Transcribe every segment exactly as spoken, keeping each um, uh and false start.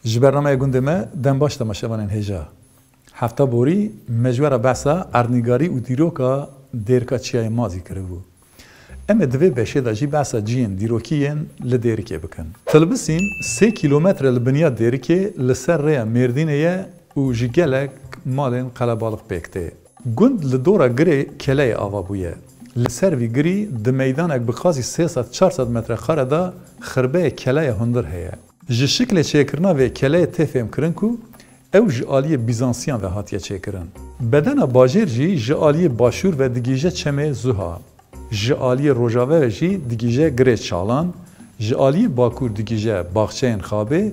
Ji bernameya gundê me dem baş temaşevanên hêja. Hefta borî me ji we re behsa erdnîgarî û dîroka Dêrika Çiyayê Mazî kiribû. Em ê di vê beşê de jî behsa cihên dîrokî yên li Dêrikê bikin. Tilbisîm sê kîlometre li binya Dêrikê li ser rêya Mêrdînê ye û ji gelek malên qelebalix pêk tê. Gund li dora girê keleyê ava bûye. Li ser vî girî di meydanek bi qasî sê sed çar sed metreqare de xirbeyê keleyê hundir heye. Ji şiklê çêkirina vê keleyê tê fêmkirin ku ew ji aliyê Bîzansiyan ve hatiye çêkirin. Bedena bajêr jî ji aliyê başûr ve digihîje çemê Zuha. Ji aliyê rojave ve jî digihîje Girê Çalan, ji aliyê bakur digihîje Baxçeyên Xabê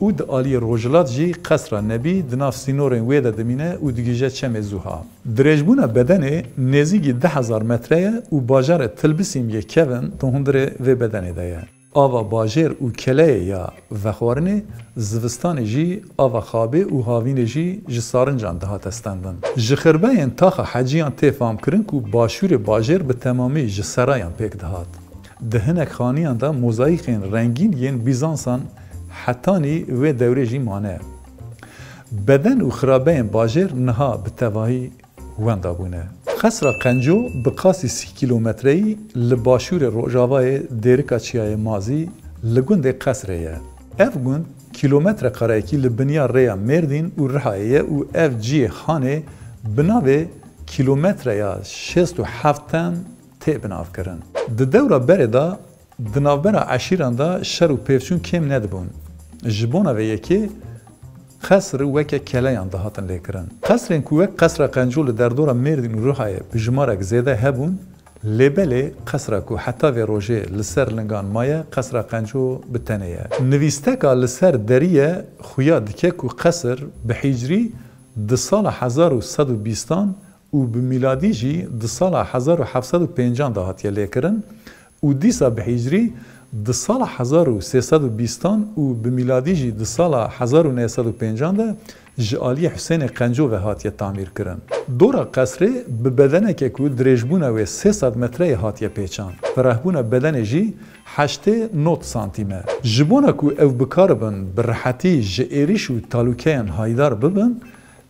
û di aliyê rojhilat jî Qesra Nebî di nav sînorên wê de dimîne û digihîje Çemê Zuha. Dirêjbûna bedenê nêzîkî du hezar metre ye û bajarê Tilbisîm yê kevin di hundirê vê bedenê de ye. Ava bajêr û keleyê ya vexwarinê zivistanê jî ava xabê û havînê jî ji sarincan dihate stendin. Ji xirbeyên taxa heciyan tê famkirin ku başûrê bajêr bi temamî ji serayan pêk dihat. Di hinek xaniyan de mozayîkên rengîn yên Bîzansan hetanî wê dewrê jî mane. Beden û xirabeyên bajêr niha bi tevahî wenda bûne. Qesra Qenco bi qasî sî kîlometreyî li başûrê rojavayê Dêrika Çiyayê Mazî li gundê Qesrê ye. Ev gund kîlometre karekî li binya rêya Mêrdîn û Rihayê ye û ev cihê hanê bi navê kîlometreya şêst û heft ten tê binavkirin. Di dewra berê de di navbera eşîran de şer û pêvçûn kêm nedibûn. Ji bona vê yekê qesr weke keleyan dihatin lêkirin. Qesrên ku wek Qesra Qenco li derdora Mêrdîn û Rihayê bi jimarek zêde hebûn, lê belê qesra ku heta vê rojê li ser lingan maye, Qesra Qenco bi tenê ye. Nivîsteka li ser derî ye xuya dike ku qesr bi hîcrî di sala hezar û sed û bîstan û bi mîladî jî di sala hezar û heft sed û pêncan de hatiye lêkirin û dîsa bi hîcrî di sala hezar û sê sed û bîstan û bi mîladî jî di sala hezar û neh sed û pêncan de ji aliyê Husênê Qenco ve hatiye tamîr kirin. Dora qesrê bi bedeneke ku dirêjbûna wê sê sed metreyê hatiye pêçan. Ferehbûna bedenê jî heştê nod santîm e. Ji bona ku ew bikaribin bi rihetî ji êrîş û talûkeyan haydar bibin,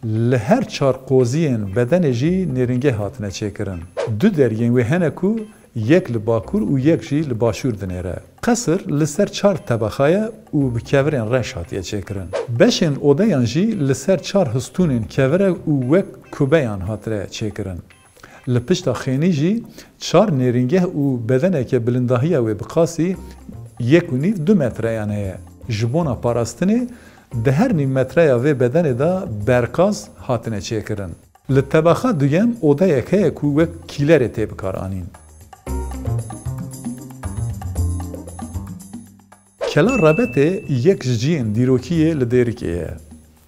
li her çar qoziyên bedenê jî nêrîngeh hatine çêkirin. Du deriyên wê hene ku yek li bakur û yek jî li başûr dinêre. Qesir li ser çar tebexa ye û bi kevirên reş hatiye çêkirin. Beşên odeyan jî li ser çar histûnên kevir e û wek kubeyan hatire çêkirin. Li pişta xênî jî çar nêrîngeh û bedeneke bilindahiya wê bi qasî yek û nîv du metreyan heye. Ji bona parastinê di her nîv metreya vê bedenê de berkaz hatine çêkirin. Li tebexa duyem odeyek heye ku wek kîlerê tê bikaranîn. Kela Rebetê yek ji cihên dîrokî yê li Dêrikê ye.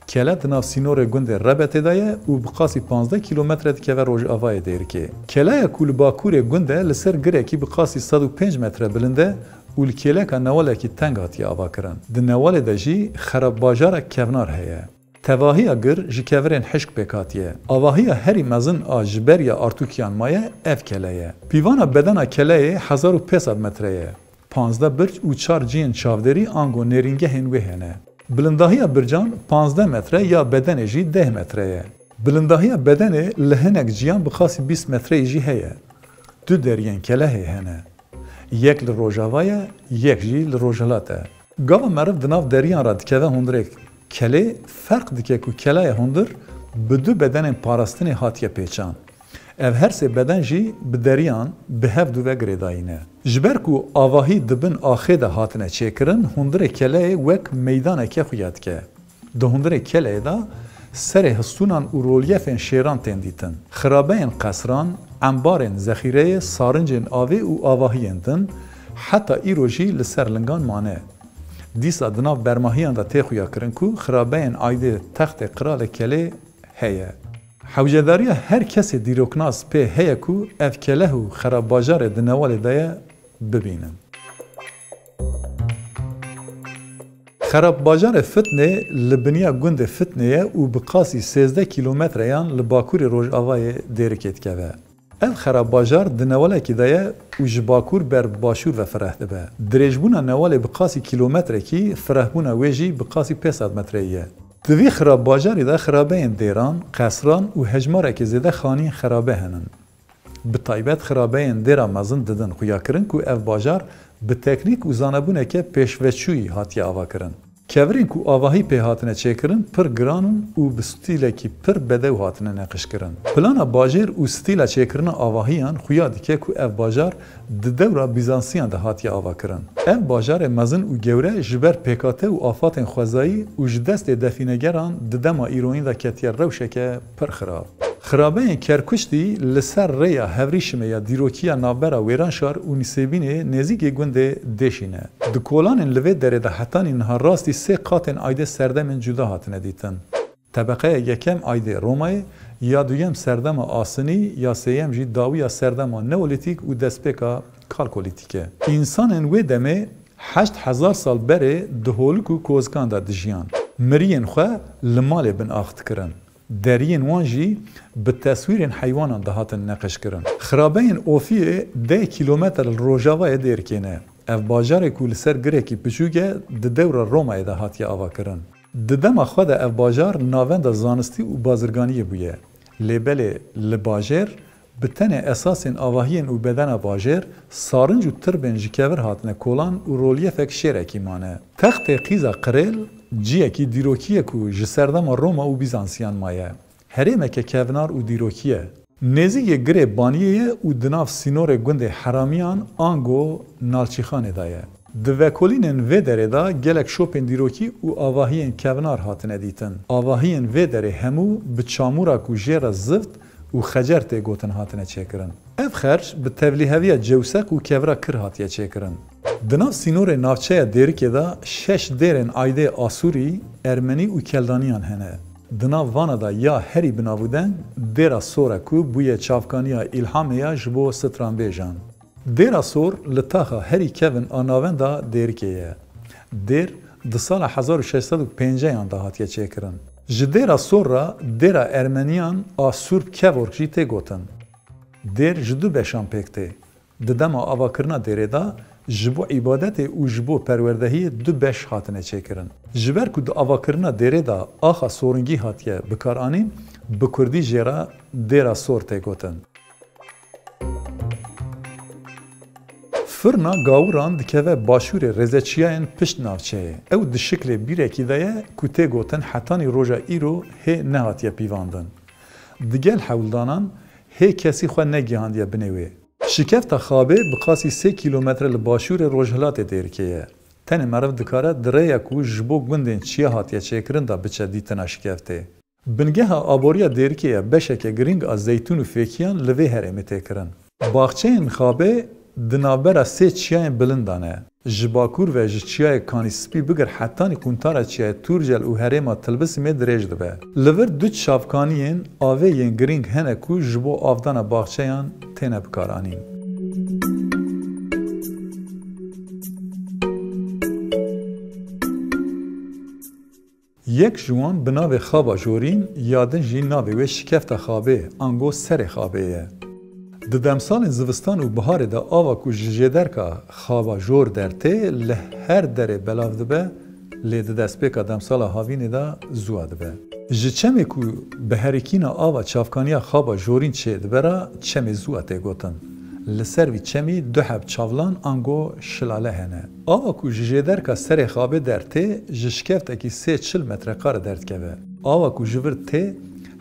Kele di nav sînorê gundê Rebetê de ye û bi qasî panzdeh kîlometre dikeve rojavayê Dêrikê. Keleya ku li bakurê gund e, li ser girekî bi qasî sed û pênc metre bilind e û li kêleka newalekî teng hatiye avakirin. Di newalê de jî xerabbajarek kevnar heye. Tevahiya gir ji kevirên hişk pêk hatiye. Avahiya herî mezin a ji beriya artûkiyan maye ev kele ye. Pîvana bedena keleyê hezar û pênc sed metre ye. Panzdeh birc û çar cihên çavdêrî ango nêrîngehên wê hene. Bilindahiya bircan panzdeh metre ya bedenê jî deh metre ye. Bilindahiya bedenê li hinek ciyan bi qasî bîst metreyî jî heye. Du deriyên kelehê hene. Yek li rojava ye, yek jî li rojhilat e. Gava meriv di nav deriyan re dikeve hundirê kelê, ferq dike ku kelaya hundir bi du bedenên parastinê hatiye pêçan. Ev her sê beden jî bi deriyan bi hev du ve girêdayî ne. Ji ber ku avahî di bin axê de hatine çêkirin, hundirê keleyê wek meydaneke xuya dike. Di hundirê keleyê de serê histûnan û rolyefên şêran tên dîtin. Xirabeyên qesran, embarên zexîreyê, sarincên avê û avahiyên din heta îro jî li ser lingan mane. Dîsa di nav bermahiyan de tê xuyakirin ku xirabeyên aydê textê qiralê kelê heye. Hewcedariya her kesê dîroknas pê heye ku ev keleh û xerabbajarê di newalê de ye bibînin. Xerabbajarê Fitnê li biniya gundê Fitnê ye û bi qasî sêzdeh kîlometreyan li bakurê rojavayê Dêrikê dikeve. Ev xerab bajar di newalekî de ye û ji bakur ber bi başûr ve fireh dibe. Dirêjbûna newalê bi qasî kîlometrekî, firehbûna wê jî bi qasî pênc sed metreyî ye. Di vî xirab bajarî de xirabeyên dêran, qesran û hejmarekê zêde xanîyên xirabe henin. Bi taybet xirabeyên dêra mezin didin xuyakirin ku ev bajar bi teknîk û zanebûneke pêşveçûyî hatiye avakirin. Kevirên ku avahî pê hatine çêkirin pir giran in û bi stîlekî pir bedew hatine neqişkirin. Plana bajêr û stîla çêkirina avahiyan xuya dike ku ev bajar di dewra Bîzansiyan de hatiye avakirin. Ev bajarê mezin û gewre ji ber pêkate û afatên xwezayî û ji destê defînegeran di dema îroyîn de ketiye rewşeke pir xirab. Xirabeyên Kerkuştî li ser rêya Hevrîşimê ya dîrokiya navbera Wêranşar û Nisêbînê nêzîkê gundê Dêşî ne. Di kolanên li vê derê de hetanî niha rastî sê qatên aydê serdemên cuda hatine dîtin. Tebeqeya yekem aydê Romayê, ya duyem serdema Asinî, ya sêyem jî dawiya serdema Neolîtîk û destpêka Kalkolîtîk e. Însanên wê demê heşt hezar sal berê di holik û kozikan de dijiyan. Miriyên xwe li malê bin ax dikirin. Deriyên wan jî bi teswîrên heywanan dihatin neqişkirin. Xirabeyên Ofiyê deh kîlometre li rojavayê Dêrikê ne. Ev bajarekî ku li ser girekî piçûk e, di dewra Romayê de hatiye avakirin. Di dema xwe de ev bajar navenda zanistî û bazirganiyê bûye. Lê belê li bajêr bi tenê esasên avahiyên û bedena bajêr, sarinc û tirbên ji kevir hatine kolan û rolyefek şêrekî mane. Textê Qîza Qirêl ciyekî dîrokî ye ku ji serdema Roma û Bîzansiyan maye. Herêmeke kevnar û dîrokî ye. Nêzîkê Girê Baniyê ye û di nav sînorê gundê Heramiyan ango Nalçîxanê de ye. Di vekolînên vê derê de gelek şopên dîrokî û avahiyên kevnar hatine dîtin. Avahiyên vê derê hemû bi çamûra ku jê re zift û xecer tê gotin hatine çêkirin. Ev xerc bi tevlîheviya cewseq û kevira kir hatiye çêkirin. Di nav sînorê navçeya Dêrikê de şeş dêrên aydê Asûrî, Ermenî û Keldaniyan hene. Di nav vana de ya herî bi nav û deng Dêra Sor e ku bûye çavkaniya îlhamê ya ji bo stranbêjan. Dêra Sor li taxa herî kevin a navenda Dêrikê ye. Dêr di sala hezar û şeş sed û pêncî yan de hatiye çêkirin. Ji Dêra Sor re Dêra Ermeniyan a Surp Kevork jî tê gotin. Dêr ji du beşan pêk tê. Di dema avakirina dêrê de ji bo îbadetê û ji bo perwerdehiyê du beş hatine çêkirin. Ji ber ku di avakirina dêrê de axa soringî hatiye bikaranîn, bi kurdî jê re Dêra Sor tê gotin. Firna Gawiran dikeve başûrê rêzeçiyayên pişt navçeyê. Ew di şiklê bîrekî de ye ku tê gotin hetanî roja îro hê nehatiye pîvandin. Digel hewldanan hê kesî xwe negihandiye binê wê. Şikefta Xabê bi qasî sê kîlometre li başûrê rojhilatê Dêrikê ye. Tenê meriv dikare di rêya ku ji bo gundên çiya hatiye çêkirin de biçe dîtina şikeftê. Bingeha aboriya Dêrikê ye, beşeke girîng a zeytûn û fêkiyan li vê herêmê tê kirin. Baxçeyên Xabê di navbera sê çiyayên bilind de ne. Ji bakur ve ji çiyayê Kanî Spî bigir hetanî quntara çiyayê Tûrcel û herêma Tilbisimê dirêj dibe. Li vir du çavkaniyên avê yên girîng hene ku ji bo avdana baxçeyan têne bikaranîn. Yek ji wan bi navê Xaba Jorîn, ya din jî navê wê Şikefta Xabê, ango Serê Xabê ye. Di demsalên zivistan û biharê de ava ku ji jêderka Xaba Jor dertê li her derê belav dibe, lê di destpêka demsala havînê de zû dibe. Ji çemê ku bi herikîna ava çavkaniya Xaba Jorîn çê dibe re çemê zû tê gotin. Li ser vî çemî du heb çavlan ango şilale hene. Ava ku ji jêderka Serê Xabê dertê ji şikeftekî sê çil metrekare derdikeve. Ava ku ji vir tê,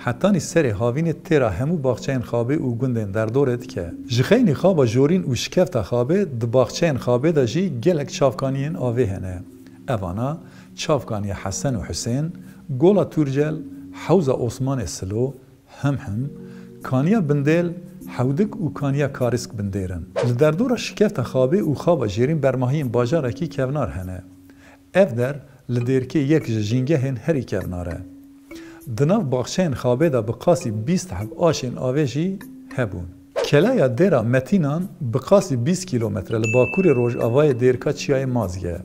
hetanî serê havînê têra hemû baxçeyên Xabê û gundên derdorê dike. Ji xeynî Xaba Jorîn û Şikefta Xabê di baxçeyên Xabê de jî gelek çavkaniyên avê hene. Evana Çavkaniya Hesen û Husên, Gola Tûrcel, Hewza Osmanê Silo, Himhim, Kaniya Bindêl, Hewdik û Kaniya Karîsk Bindêr in. Li derdora Şikefta Xabê û Xaba Jêrîn bermahiyên bajarekî kevnar hene. Ev der li Dêrikê yek ji jîngehên herî kevnar e. Di nav baxçeyên Xabê de bi qasî bîst heb aşên avê jî hebûn. Kelaya Dêra Metînan bi qasî bîst kîlometre li bakurê rojavayê Dêrika Çiyayê Mazgê ye.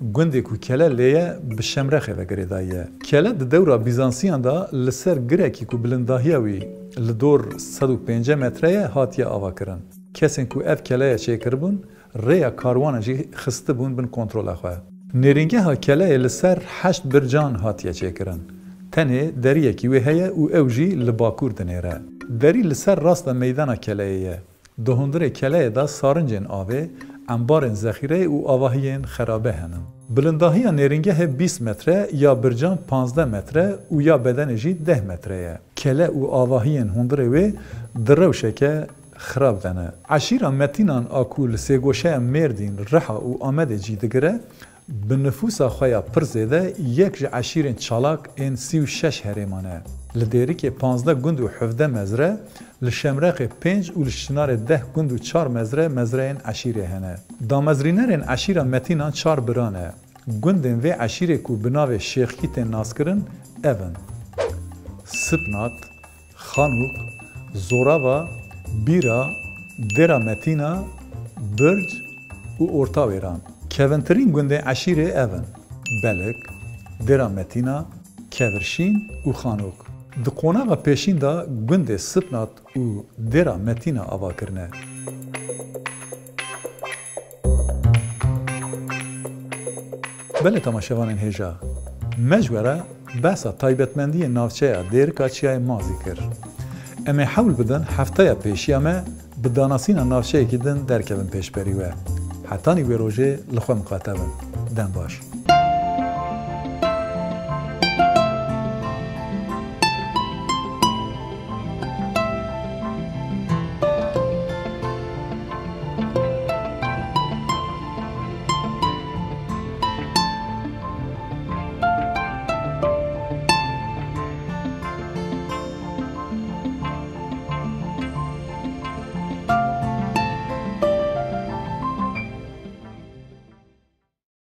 Gundê ku Kele lê ye, bi Şemrexê ve girêdayî ye. Kele di dewra Bîzansiyan de li ser girekî ku bilindahiya wî li dor sed û pêncî metre ye, hatiye avakirin. Kesên ku ev keleya çêkiribûn, rêya karwanan jî xistibûn bin kontrola xwe. Nêrîngeha Keleyê li ser heşt bircan hatiye çêkirin. Tenê deriyekî wê heye û ew jî li bakur dinêre. Derî li ser rasta meydana Keleyê ye. Di hundirê Keleyê de sarincên avê, embarên zexîreyê û avahiyên xerabe hene. Bilindahiya nêrîngehê bîst metre, ya bircan panzdeh metre û ya bedenê jî deh metre ye. Kele û avahiyên hundirê wê di rewşeke xirab de ne. Eşîra Metînan a ku li sêgoşeya Mêrdîn, Riha û Amedê cî digire, bi nifûsa xwe ya pir zêde yek ji eşîrên çalak ên sî û şeş herêman e. Li Dêrikê panzdeh gund û hevdeh mezre, li Şemrexê pênc û li Çinarê deh gund û çar mezre mezreyên eşîrê hene. Damezrînerên eşîra Metînan çar biran e. Gundên vê eşîrê ku bi navê Şêxkî tên naskirin ev in: Sipnat, Xanûk, Zorava, Bîra, Dêra Metîna, Birc û Orta Wêran. Kevintirîn gundên eşîrê ev in: Belik, Dêra Metîna, Kevirşîn û Xanûk. Di qonaxa pêşîn de gundê Sipnat û Dêra Metîna ava kirine. Belê temaşevanên hêja, me ji we re behsa taybetmendiyên navçeya Dêrika Çiyayê Mazî kir. Em ê hewl bidin hefteya pêşiya me bi danasîna navçeyekî din derkevin pêşberî we. Hetanî wê rojê li xwe miqate bin. Dem baş.